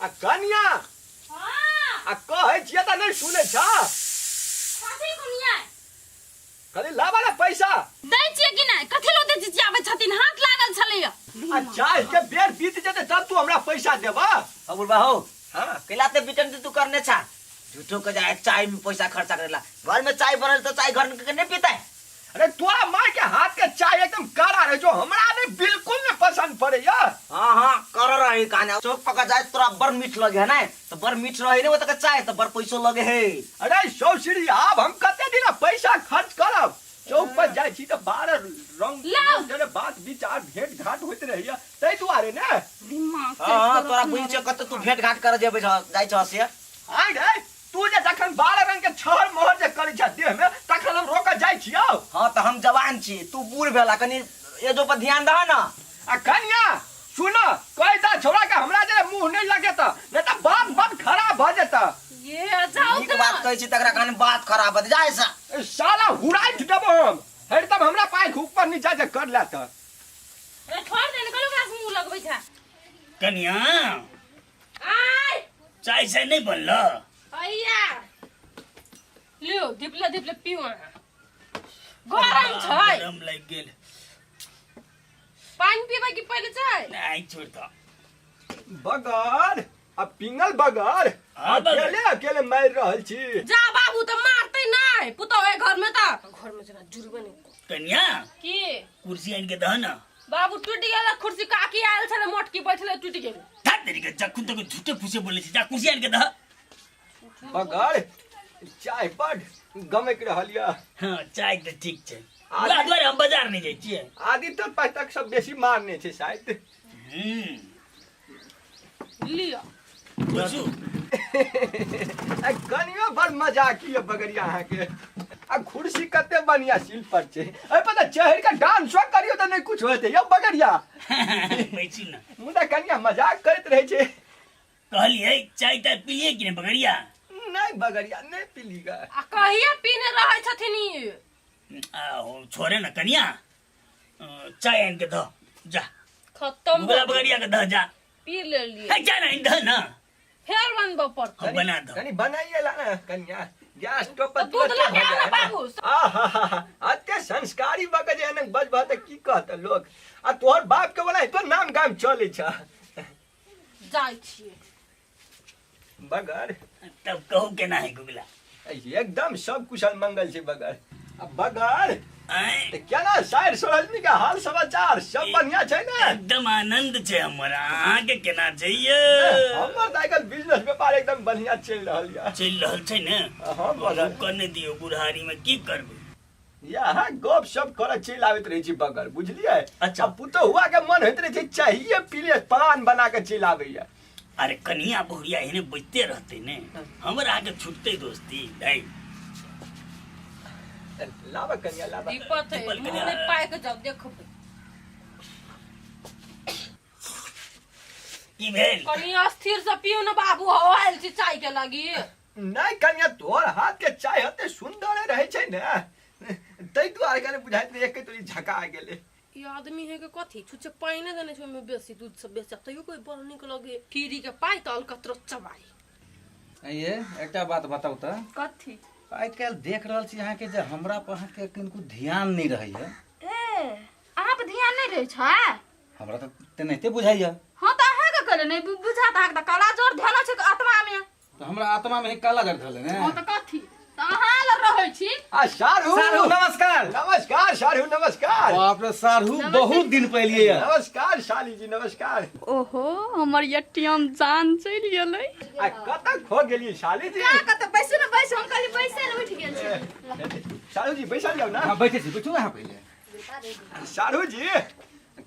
आ कनिया हाँ आ कहै छियै तऽ नहि सुनै छ कथी कनिया कहली लाबा ने पैसा दै छियै कि नहि कथी लऽ ओते चिचियाबै छथिन हाथ लागल छलैया आ चाय के बेर बीत जेतै तब तू हमरा पैसा देबह हो बुढ़बा हो हाँ कैला ते बिटन तू करने छा झूठो के जाए चाय में पैसा खर्चा करेला घर में चाय बनल तो चाय घर के नहीं पीता है अरे तोरा माँ के हाथ के चाय एकदम कड़ा रहे जो हमरा नहीं बिल्कुल नहीं पसंद पड़े यार हाँ हाँ कर रही कहानी चौक पका जाए तोरा बड़ मीठ लगे है ना तो बड़ मीठ रहे ने वो तक चाय तो बड़ पैसो लगे है अरे सौ सीढ़ी आब हम कते दिन पैसा खर्च करब चौक पर जाइ छी तऽ बारह रंग लाउ। रंग बात विचार भेंट घाट होइत रहैया ताहि दुआरे ने दिमाग हाँ हाँ तोरा बुझ छे कते तू भेंट घाट कर जेबे जाइ छ से आइ रे तू जे जखन 12 रंग के छहर मोहर जे करै छ देह में तखन हम रोकऽ जाइ छियौ हाँ तो हम जवान छी तू बूढ़ भेला कनी एजो पर ध्यान दह ना आ कनिया सुन कहि दा छोड़ा के हमरा जे मुंह नहीं लगे त नहीं त बात बात खराब भ जेता ये जाउ नीक बात कहै छी तकरा कनी बात खराब भऽ जाय से ए, साला हुराइट देबो हम हरदम हमरा पाइ ऊपर नीचा जे कर ले त अरे छोड़ दे ने कहलु ओकरा से मुंह लगबै छै कनिया आय चाय से नहीं बनल भैया लियो धिपले धिपले पीऊ अहाँ गरम छै गरम लागि गेल पानि पीबै कि पहिले चाय नहीं छोड़ दो बगर आ पिंगल बगर हाँ, बगर। अकेले अकेले मारि रहल छी जा बाबू तऽ मारतै नहि पुतहु एहि घर में तऽ घर में जेना जुड़बे नहि कनिया की कुर्सी आनि के दह ना बाबू टूटि गेल कुर्सी काकी आयल छलै मोटकी बैठले टूटि गेल धा तेरी के जखन तक झूठे फूसे बोले छी जा कुर्सी आनि के दह बगर चाय बड गमकि रहल यऽ हाँ चाय तऽ ठीक छै वएह दुआरे हम बाजार नहि जाइ छियै आदित्य पाठक सब बेसी मारने छै शायद हम्म लिअ बैसू आ कनियो बड़ मजाकी यऽ बगरिया अहाँके आ कुर्सी कते बढ़िया सील पर छै एहि पर तऽ चढ़ि कऽ डांसो करियौ तऽ नहि कुछ होतै यौ बगरिया बैसू ने मुदा कनिया मजाक करैत रहै छै कहलियै चाय ताय पिलियै कि नहि बगरिया नहि बगरिया नहि पीली गा आ कहिया पीने रहै छथिन ई आहो छोड़े ने कनिया चाय आनि के दह जा खत्म मुगला बगरिया के दह जा पी लेलियै हे जा ना दह ना फेर बनबऽ पड़तै हम बना दह कनी बनाइए ला ना कनिया गैस स्टोव पर तऽ दूध तुरते लऽ के भऽ आउ जाए ने बाबू। आहा अते संस्कारी बक जे एनक बजबह तऽ की कहत लोक आ तोहर बाप के वाला तो नाम गाम चलै छ जाइ छियै बगर तब कहू केना है गुगला एकदम सब कुशल मंगल छै बगर आ बगर आँय तऽ केना साइर सोहलनी के हाल समाचार सब बढ़िया छै ने एकदम आनंद छै हमर अहाँके केना छै यौ हमर तऽ आइकाल्हि बिजनेस व्यापार एकदम बढ़िया चलि रहल यऽ चलि रहल छै ने हँ बगर रुकऽ नहि दियौ बुढ़ारी में की करबै इएह गप सप करऽ चलि आबैत रहै छी बगर बुझलियै अच्छा। आ पुतहुआ के मन होइत रहै छै चाहिए पीले प्लान बना के चलि आबैया अरे कनिया बहुरिया एहने बचते रहते ने हमर आगे छूटते दोस्ती नहीं लाबा कनिया लाबा दिक्कत है दीपल मुँह कनिया। नहि पाकि जाउ देखबै की भेल कनि अस्थिर से पियू ने बाबू हो आयल छी चाय के लगी नहि कनिया तोहर हाथ के चाय एते सुन्दर रहै छै ने ताहि दुआरे कने बुझाइत रहै एके तोरी झका गेलै ई आदमी है के कथी छुच्छे पाइने देने छै ओहिमे बेसी दूध सब बेसी तैयो कोई बड़ नीक लगे फ्री के पाइ तऽ अलकतरो चबाई ये एकटा बात बताउ तऽ कथी आइ काल्हि देख रहल छी अहाँके जे हमरा पर अहाँके किनको ध्यान नहि रहैया ए अहाँ पर ध्यान नहि रहै छै हमरा तऽ तेनाहिते बुझाइया हाँ तऽ अहाँके कहले नहि बुझात अहाँके तऽ काला जोर ध्यान छै आत्मा मे तऽ हमरा आत्मा में ही काला जड़ धरले ने हाँ तऽ कथी तऽ अहाँ लग रहै छी आ सारू सारू नमस्कार नमस्कार सारू नमस्कार बाप रे सारू बहुत दिन पहले ये नमस्कार साली जी नमस्कार ओहो हमर एटीएम जान चलि गेलै आ कतऽ खो गेलियै साली जी का कतऽ बैसू ने बैसू हम कहली बैसे ने उठि गेल छी सारू जी बैसल जाउ ना हाँ बैठे छी बैठू अहाँ पहिले सारू जी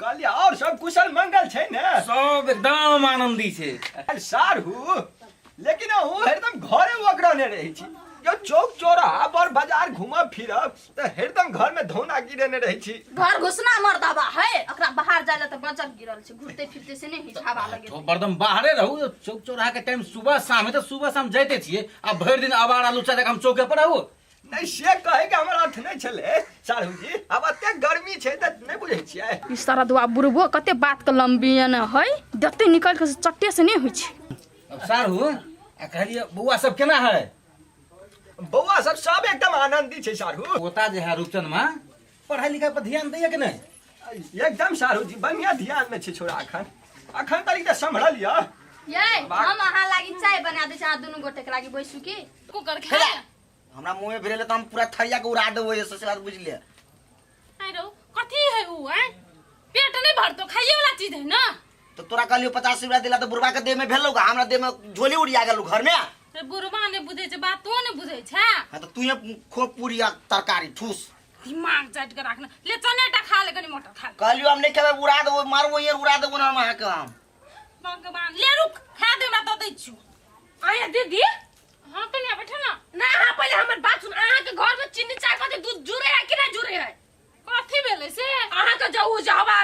कहलियै और सब कुशल मंगल छै ने सब एकदम आनंदी छै अरे सारू लेकिन अहूँ हरदम घरे ओगरने रहै छी जो चौक चौराहा पर बाजार घूमब फिरब तऽ हरदम घर में धौना गिरेने रहै छी घर घुसना मर्दाबा है ओकरा बाहर जाय ला तऽ बजर गिरल छै घुरते फिरते से नहि होइ छै हवा लगे तो बरदम बाहरे रहू चौक चौराहा के टाइम सुबह शाम है तऽ सुबह शाम जाइते छियै आ भरि दिन आवारा लुच्चा जकाँ हम चौके पर रहू नहि से कहैके हमर अर्थ नहि छलै साढ़ू जी आब एते गर्मी छै तऽ नहि बुझै छियै ई सारा दुआ बुढ़बो कते बात के लंबी ने है जते निकल के चट्टे से नहीं होइ छै सारू आ कहलियै बौआ सब केना है? बौआ सब सब एकदम आनंदी छै सारू। पोता जे है रूपचंद माँ पढ़ाई लिखाई पर ध्यान दैया कि नहीं? एकदम सारू जी बढ़िया ध्यान में छै छोरा। अखन अखन तक तऽ सम्हरल यऽ। ये हम अहाँ लागी चाय बना दै छी, अहाँ दुनू गोटे के लागी बैसू की कुकर खा हे, हमरा मुंह में भिरेले तऽ हम पूरा थरिया के उड़ा देबै से बात बुझि ले। आइ रौ कथी है उ? आइ पेट नहीं भरतो, खाइए वाला चीज है ना। तो तोरा कहलियो 50 रुपया दिला तऽ बुढ़बा के देह में भेलौ, हमरा देह में झोली उड़िया गेलौ घर में। रे बुढ़बा नहीं बुझै छै बात, तो नहीं बुझै छै। हाँ तो तू खूब पूरी आ तरकारी ठूस दिमाग चाट के राखना। ले चनेटा खा ले, कनी मटर खा ले। कहलियो हम नहीं खेबै, उड़ा देबो, मारबो ये उड़ा देबो ना हम अहाँके हम। भगवान ले रुक खा दे, हमरा दऽ दै छियौ। आया दीदी। हाँ कनिया बैठे ना। ना अहाँ पहिले हमर बात सुन। अहाँ के घर में चीनी चाय पत्ती दूध जुड़े है कि नहीं जुड़े है? कथी भेलै से? अहाँ के जो उ जहवा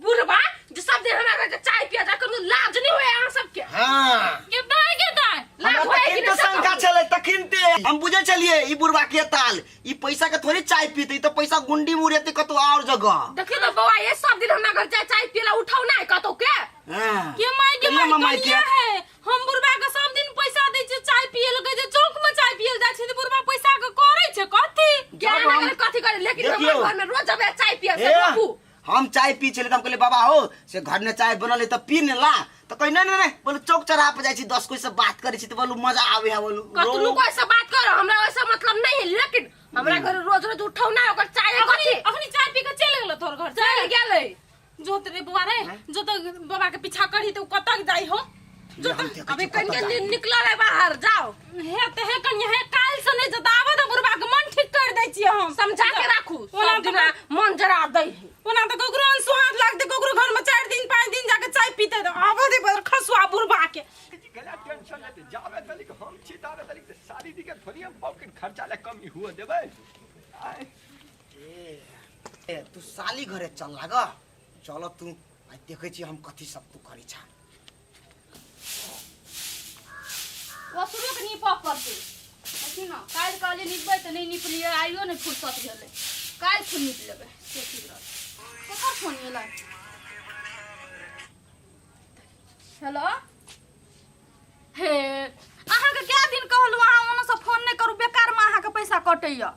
बुढ़बा जे सब दिन हमरा घर के चाय पिया जा करू, लाज नहीं होय अहाँ सबके? हाँ के दाय के दाय लाज हमरा होय कि तखन नहीं तो से शंका कहू? छलै तखन ते हम बुझै छलियै ई बुढ़बा के ताल ई पैसा के थोड़ी चाय पीते, ई तो पैसा गुंडी में उड़ेते कतौ और जगह। देखियो तो बौआ ये सब दिन हमरा घर चाय चाय पियला उठाउ ना कतौ के। हाँ। के माय के कहिया माय मामा के? कनिया है, हम बुढ़बा के सब दिन पैसा दै छियै चाय पिए लगे, जे चौक में चाय पिए जाइ छै त बुढ़बा पैसा के करै छै कथी? क्या जब हम- ना कथी करे, लेकिन देखियौ। हमरा घर में रोज जब चाय पिए से ए, रोकू। हम चाय पी छलियै तऽ हम कहलियै बाबा हो से घर में चाय बनल है तऽ पी ने ला, तऽ कहै नहीं नहीं नहीं, बोलू चौक चौराहा पर जाइ छी 10 कोइ से बात करै छी तऽ बोलू मजा आबै है, बोलू कतनो कोई से बात कर हमरा वैसा मतलब नहीं है, लेकिन हमरा घर रोज रोज उठाउ ना ओकर चाय अखनी कथी। अखनी चाय पी के चलि गेलो तोहर घर से? चलि गेलै। जोत रे बुआ रे, जो तो बाबा के पीछा करी तो कतक जाई हो। जो हम तो देखै अभी छी कनिके कतऽ जाइ। निकलल है बाहर जाओ। हे ते हे कनिया हे काल से नहीं जता आबो त बुढ़बा के मन ठीक कर दै छियै हम। समझा के राखू ओना सब तऽ दिना मन जरा दै है। ओना तऽ ककरो अनसुहात लागतै, ककरो घर में 4 दिन 5 दिन जाके चाय पीते त आबो दे बड़ खसुआ बुढ़बा के। गला टेंशन लेते जाबे तलिक हम छी ताबे तलिक त सारी दी के थोड़ी हम पॉकेट खर्चा ले कमी हुआ देबै। आय ए, तू साली घरे चल लाग, चल तू आइ देखै छी हम कथी सब तू करै छा। ओसरो के नीपऽ पड़तै। देखी ने काल्हि कहलियै नीपबै तऽ नहि नीपलियै, आइयो नहि फुर्सत भेलै, काल्हि खुन नीप लेबै से ठीक रहतै। ककर फोन एलै? हेलो। हे अहाँके कए दिन कहलहुँ अहाँ ओनऽसँ फोन नहि करू, बेकारमे अहाँके पैसा कटैया।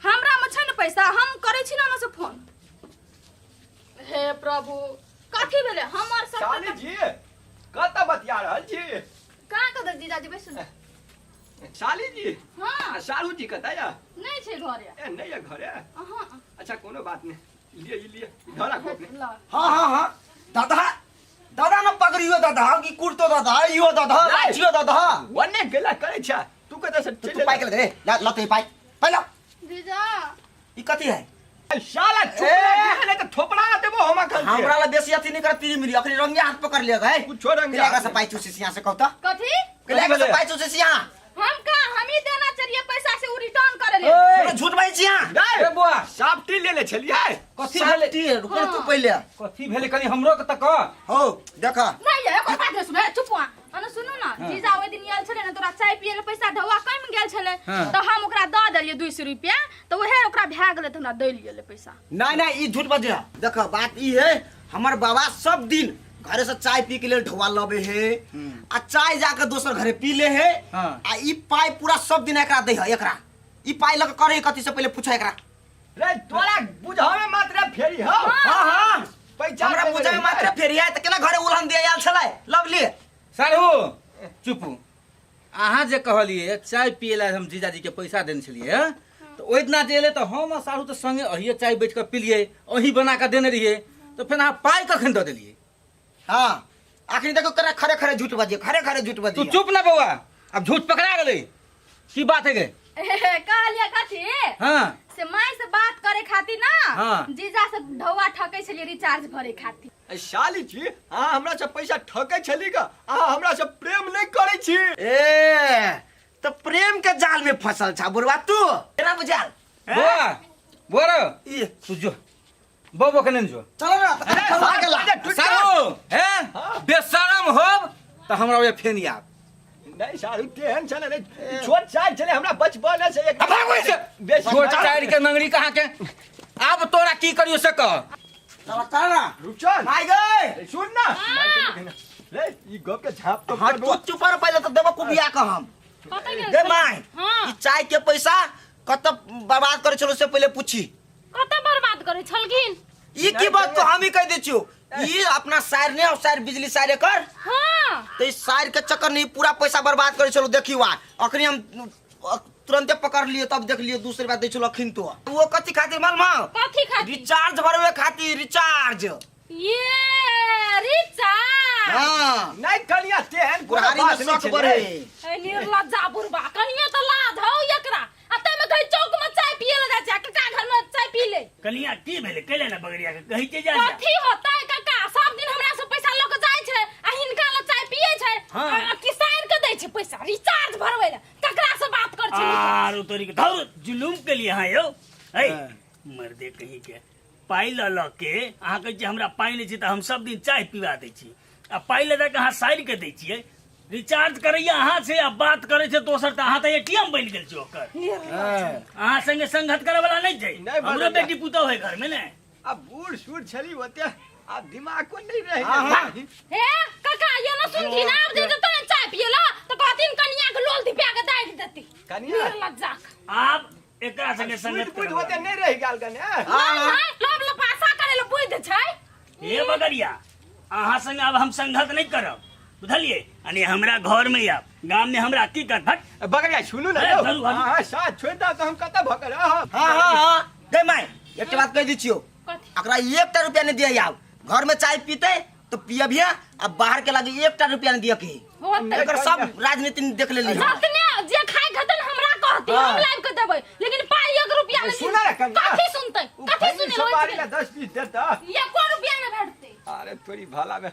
हमरामे छै ने पैसा, हम करै छी ने ओनऽसँ फोन। हे प्रभु कथी भेलै हमर सब? साली जी कतऽ बतिया रहल छी? कहाँ कतऽ जीजाजी बैसू ने। साली जी। हाँ। आ सारू जी कतऽ या? नहि छै घरे। ए नहीं है घरे। अहाँ। अच्छा कोनो बात नहीं, लिए ई लिए धरा को अपने। ला। हाँ हाँ हाँ दादा दादा न पकड़ियो दादा की कुर्तो दादा इयो दादा नहीं। लाठियो दादा। वने गेला करै छ तू कतऽ से तू चलि पाइ के ले ला ला तो पाइ पाइ ला। जीजा ई कथी है? साला चुप ए! रह नहीं तो थोपड़ा देबो हम अखन से। हमरा ला बेसी अथी नहीं कर तीरी मिली अखनी रंगे हाथ पकड़ लिया गए। कुछो रंगे के हाथ से पाइ चूसी यहाँ से कहता कथी? के से पाइ चूसी यहाँ। हम का हम ही देना चाहिए पैसा से उ रिटर्न करे ले। तोरा झूठ बाजै छी यहाँ। नहीं ए बुआ साफ्टी ले ले छलियै। कथी भेलै? साफ्टी, रुको तू पहिले। कथी भेलै कनी हमरो के तऽ कह। हो देख। नहीं ये एको बात नहीं सुने, चुप हुआ। अने सुनू ना जीजा ओहि दिन आयल छलै ने तोरा चाय पिए ले पैसा ढौआ कम गेल छलै हाँ। तऽ हम ओकरा दऽ देलियै 200 रुपया, तऽ उहे ओकरा भए गेलै तऽ हमरा दै गेलै पैसा। नहीं नहीं ई झूठ बजे। देख बात ई है हमर बाबा सब दिन घरे से चाय पी के लेल ढौआ लबे है आ चाय जाके दोसर घरे पी ले है। हाँ। आ ई पाई पूरा सब दिन एकरा दै है, एकरा ई पाई लग करे कथी से पहिले पूछा एकरा। रे तोरा बुझावे मात्र फेरी हो। हाँ हाँ पैसा हमरा देबे बुझावे रे। मात्र फेरी है त केना घरे उलहन दे आयल छलै लवली। साढ़ू चुप। अहाँ जे कहलिए चाय पिए ला हम जीजाजी के पैसा देने छलिए तऽ ओहि दिना जे एलै तऽ हम आ साढ़ू तऽ संगे अहिए चाय बैठ कऽ पिलिए, अहीं बना कऽ देने रहिए, तऽ फेर अहाँ पाइ कखन दऽ देलिए? हाँ अखनी देखो केना खरे खरे झूठ बजिए, खरे खरे झूठ बजिए। तू चुप ना बौआ, अब झूठ पकड़ा गेलै की बात है गे? कहलिए कथी? हाँ। से माय से बात करे खातिर ना हाँ। जीजा से ढौआ ठकै छलिए रिचार्ज भरे खातिर। ए, साली जी अहाँ हमरा से पैसा ठकै छली ग, अहाँ हमरा से प्रेम नहीं करै छी। ए तो प्रेम के जाल में फसल छा बुढ़वा तू, केना बुझाल? बौआ बौआ रे, ई तू जो बौबो के नहीं जो। चलो ना, त अरे, खलवा गेला। अरे, टूट जा। सारू, हे हाँ। बेशरम होब त हमरा ओए फेन याद। नहीं सारू तेहन छलै नहीं छोट चाय छलै हमरा बचपन से एक अब भागो से। बेसी छोट चाय के नंगरी कहाँ के? अब तोरा की करियो से कह। चलो चल ना। रुकचन। भाई गए। सुन ना। ले ई गप के झाप तो हाँ तू चुप रह पहिले तो देबो कुबिया के हम कतऽ गेल गे छलै? माय हाँ ई चाय के पैसा कत बर्बाद करे छलो से पहिले पूछी कतऽ बर्बाद करै छलखिन ई की बात तो हम ही कह दै छियो ई अपना सायर ने और सायर बिजली सायर कर हाँ तो ई सायर के चक्कर नहीं पूरा पैसा बर्बाद करे छलो देखी वा अखनी हम तुरंते पकड़ लिए तब देख लिए दूसरे बात दै छलो अखिन तो वो कथी खातिर मालूम हौ? कथी खातिर रिचार्ज भरवे खातिर रिचार्ज ये रिचार्ज हाँ नहीं कनिया तेहन कोनो बुढ़ारी में बात नहीं शौक छलै। बढ़े ए निर्लज्जा बुढ़बा कनिया तऽ लाज हौ एकरा आ ताहिमे कहै चौक में चाय पिए ले जाइ छै आ कका घर में चाय पी ले कनिया की भेलै कैले ने बगरिया के कहै छै जा जा। कथी होतै कका सब दिन हमरा से पैसा लऽ के जाइ छै आ हिनका लग चाय पिए छै हाँ। आ किसान के दै छै पैसा रिचार्ज भरबै ले ककरा से बात कर छै आरो तोरी के धौर जुलूम के लिए अहाँ यौ है मर्दे कहीं के पाइ लऽ लऽ के अहाँ कहै छियै हमरा पाइ नहि छै तऽ हम सब दिन चाय पिबा दै छी आ पाइ लऽ कऽ अहाँ साड़ि के दै छियै रिचार्ज करैया अहाँ छै आ बात करै छै दोसर तऽ अहाँ तऽ एटीएम बनि गेल छी ओकर अहाँ संगे संगत करऽ वाला नहि छै नहि हमरो बनेला। बेटी पुतोह है घर में ने आ बूढ़ सूढ़ छली ओते आ दिमाग को नहीं रहे हाँ, हाँ। हे काका ये न सुनथिन आब जे जतऽ ने चाय पियला तऽ कहथिन कनिया के लोल धिपिया के दागि देती कनिया निर्लज्जा के। आब एकरा संगे सुध संगत बुध करऽ ओते नहीं रह गेल कने नहीं नहीं लोभ लपासा करे ले बुद्धि छै हे बगरिया अहाँ संगे आब हम संगत नहीं करब बुझलिए यानी हमरा घर में आब गाम में हमरा की कर भट बगरिया सुनू ना ए, यौ। धरू, धरू। हाँ हाँ साथ छोड़ दा तो हम कतऽ भकल हाँ हाँ हाँ हाँ गई माय एक बात कह दी छियो कथी एकरा एकटा रुपया नहीं दिया आब घर में चाय पीते तो पियबिया आ बाहर के लागे एकटा रुपया नहीं दिया के होतै एकर सब राजनीति देख लेली हम। जतने जे खाय खेतन हमरा कहती हम हाँ। लाइब के देबै लेकिन पाइ एक रुपया नहीं सुना ना कनिया। कथी सुनतै कथी सुने सुपारी ला 10 20 देता एको रुपया नहीं भेटतै अरे तोरी भाला में